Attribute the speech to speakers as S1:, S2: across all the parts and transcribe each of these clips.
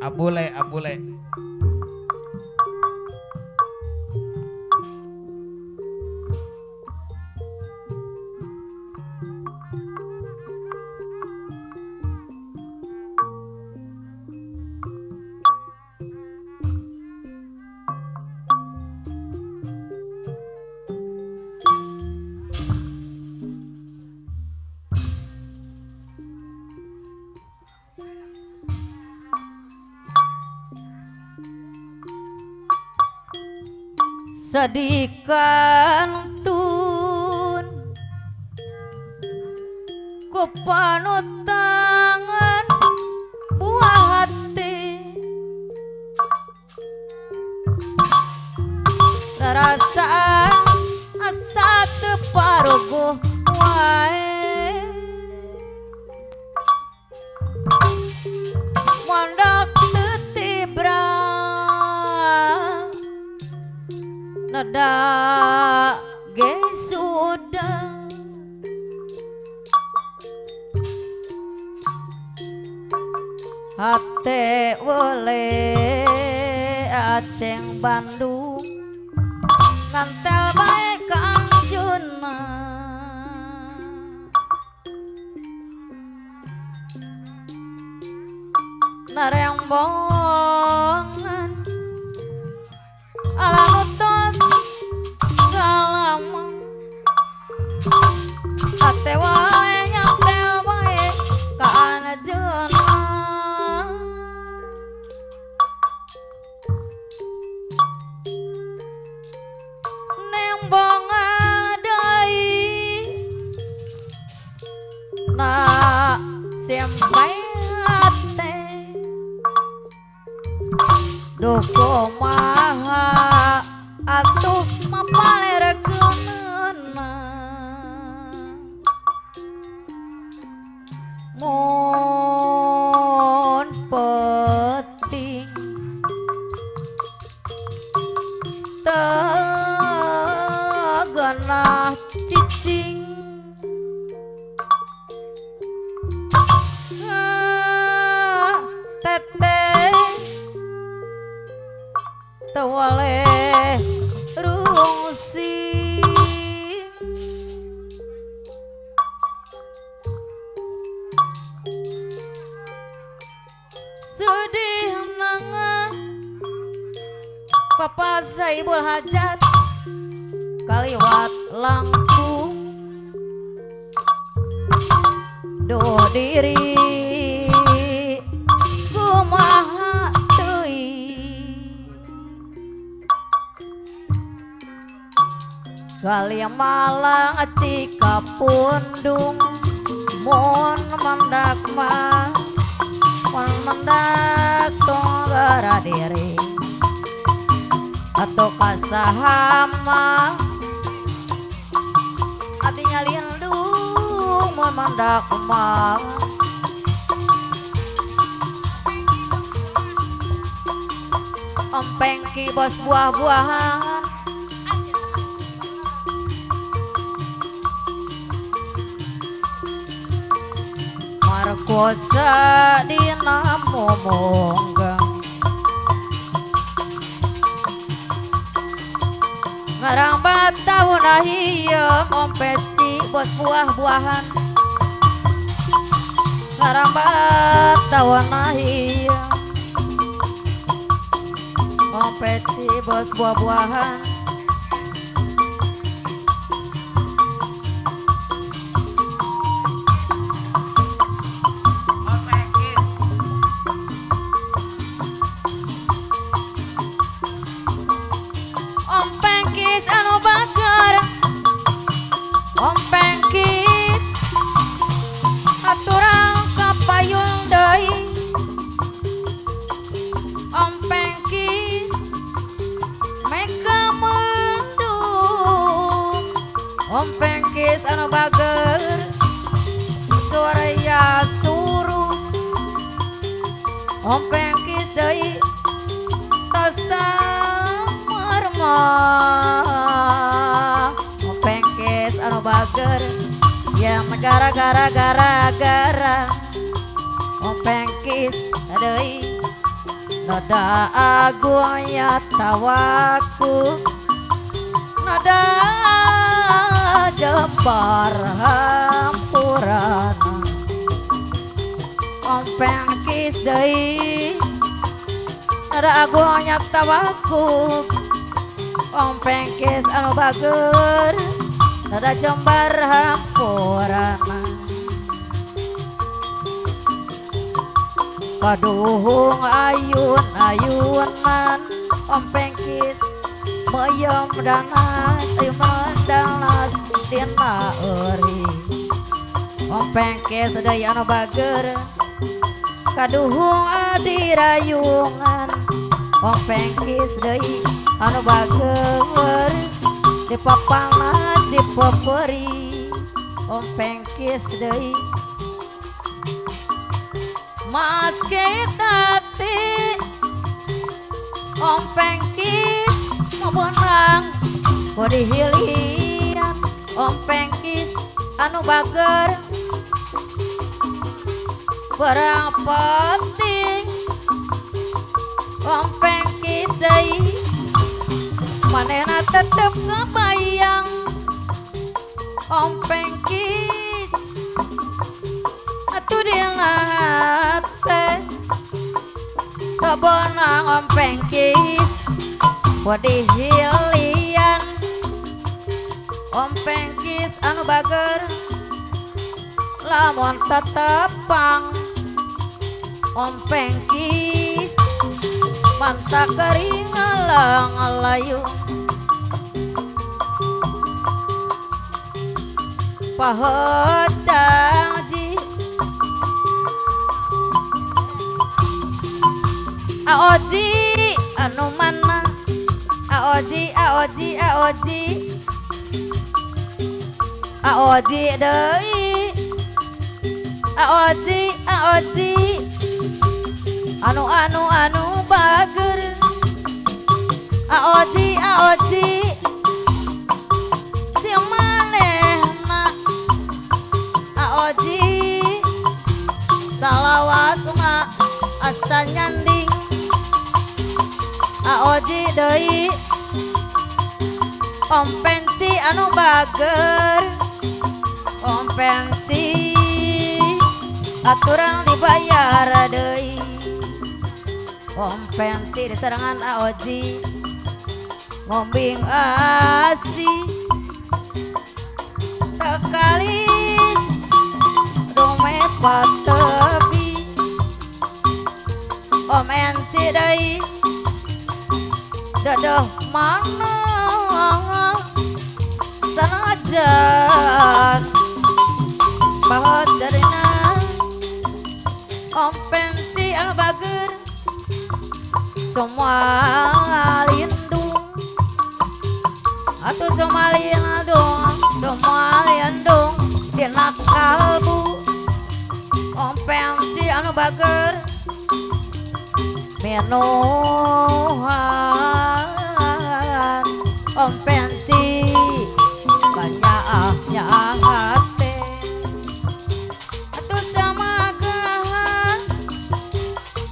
S1: Abule, abule.
S2: Sedikan tun ku panutangan buah hati rarasaan asa teu paruguh wae mondak teu tibra nada ge sudah hate wole aceng Bandung ngantel bae ka Anjuna narembongan alamutos galamang hate wale nyantel bae ka Anjuna nembongan deui na sampai hate duh kumaha atuh mapalerkeunna mun penting tegenah cicing teteh teu waleh rungsi sedih nangan Papa Saibul Hajat kaliwat langkung do diri kumaha teuing kali malang Cikapundung mun mendak mah mun mendak tunggara diri atau kasahama hatinya lindung mun mendak mah ompengki bos buah-buahan markosa dina momonggang ngarang batahun ahiem ompeci bos buah-buahan ngarang batahun ahiem ompeci bos buah-buahan Ompengkis aturang kapayun deui Ompengkis meka mendung Ompengkis anu bager suara suruh Ompengkis deui samarma. Om Pengkis anu bager yang gara-gara gara-gara Om Pengkis deui nada agung ya tawaku nada jembar hampurana. Om Pengkis deui nada agung ya tawaku Om Pengkis anu bager nada jembar hampurana. Kaduhung ayun-ayunan Om Pengkis meyem danas mendalas dina euri. Om Pengkis deui anu bager kaduhung adi rayungan. Om Pengkis deui anu bager dipapanas dipeperi. Om Pengkis deui Mas ketati Om Pengkis mebenang kodihilian. Om Pengkis anu bager barang penting. Om Pengkis deui manehna tetep ngebayang. Om Pengkis atuh dina hate kabonang Om Pengkis kodihilian. Om Pengkis anu bager lamun tetepang. Om Pengkis mantap kering ngalang-ngalayu pahecang ji aoji anu mana aoji aoji aoji aoji deui aoji aoji anu anu anu bager aoji aoji si manehna aoji salawasna asa nyanding. Aoji deui Om Penci anu bager. Om Penci aturan dibayar deui. Om Penci diserangan aoji ngombing asi tekalis rume patepi. Om Penci deui dadah mana sanajan bahadarina. Om Penci anu bager semua lindung atau semua lindung semua lindung dina kalbu. Om Penci anu bager minuhan Om Penci banyak hati atuh sama gahan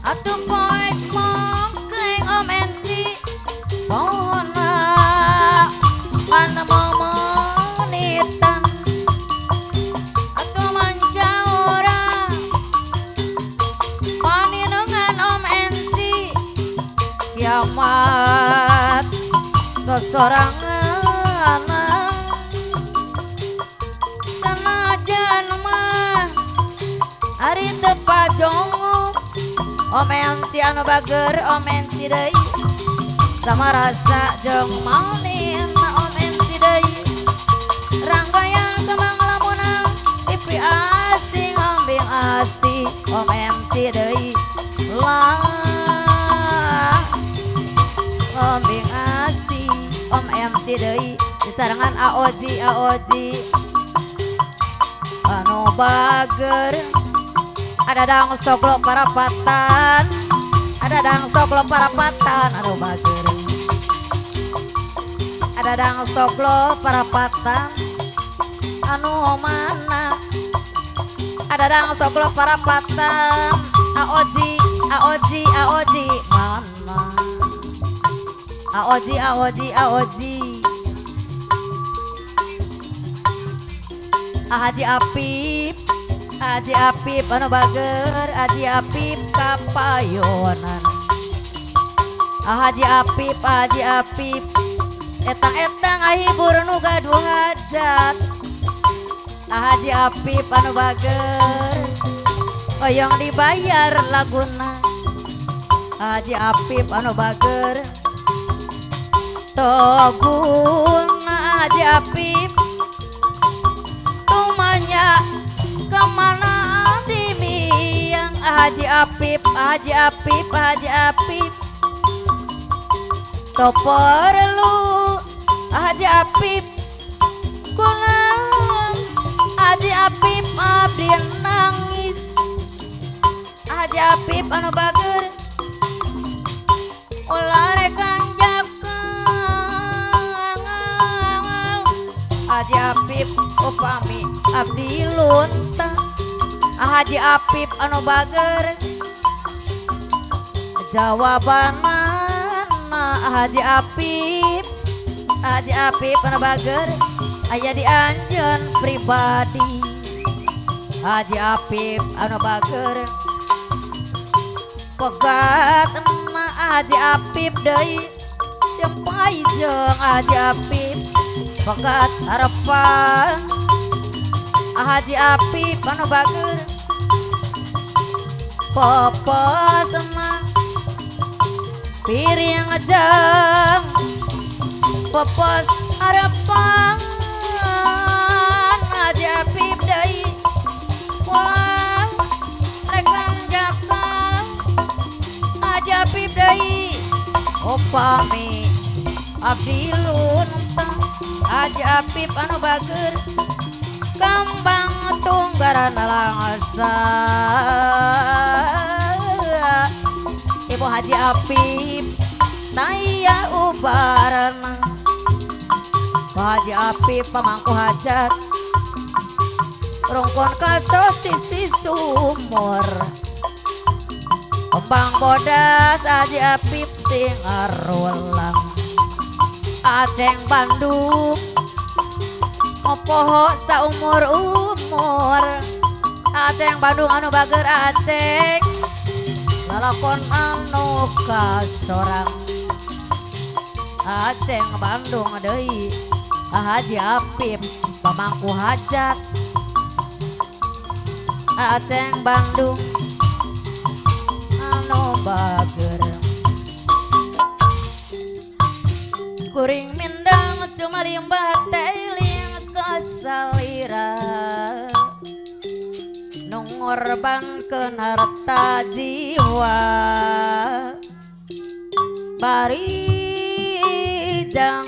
S2: atuh poek mongkleng Om Penci pohona mana momonitan atuh mancaura paninengan Om Enci kiamat sesorangan sanajan mah ari teu pajongok. Om Enci anu bager Om Enci deui sama rasa jeung manehna. Om Enci deui ranggoyang kembang lamunan TV asing ambing asih. Om Enci deui lah ambing asih. Om Enci deui disarengan aoji aoji anu bager. Ada dang soklok parapatan, Adadang soklo parapatan anu bager. Adadang soklo parapatan anu mana. Adadang soklo parapatan aoji aoji aoji mana. Aoji aoji aoji. Haji Apip, Haji Apip anu bager, Haji Apip kapayonan. Haji Apip, Haji Apip etang-etang ngahibur nu gaduh hajat. Haji Apip anu bager hoyong dibayar laguna. Haji Apip anu bager toguna. Haji Apip tumanya kemana dimiang. Haji Apip, Haji Apip, Haji Apip to perlu Haji Apip kunang. Haji Apip abdi nangis. Haji Apip anu bager ulah rekan jakang. Haji Apip upami abdi luntang. Haji Apip anu bager jawaban mana. Haji Apip, Haji Apip anu bager aya di anjeun pribadi. Haji Apip anu bager pegat na. Haji Apip deui jempai jeung Haji Apip pegat harapan. Haji Apip anu bager popos piring jeng popos harapan. Haji Apip deui pulang rekan jakang. Haji Apip deui upami abdi luntang. Haji Apip anu bager kembang tunggaran langsa. Ibu Haji Apip taya ubarna. Haji Apip pamangku hajat rongkon kasos sisi sumur. Kembang bodas Haji Apip sing arulang. Aceng Bandung mopoho saumur-umur. Aceng Bandung anu bager aceng lalakon anu kasorang. Aceng Bandung deui Haji Apip pamangku hajat. Aceng Bandung anu bager kuring mindang cuma limbah teling kasalira. Nu ngorbankeun harta jiwa bari jang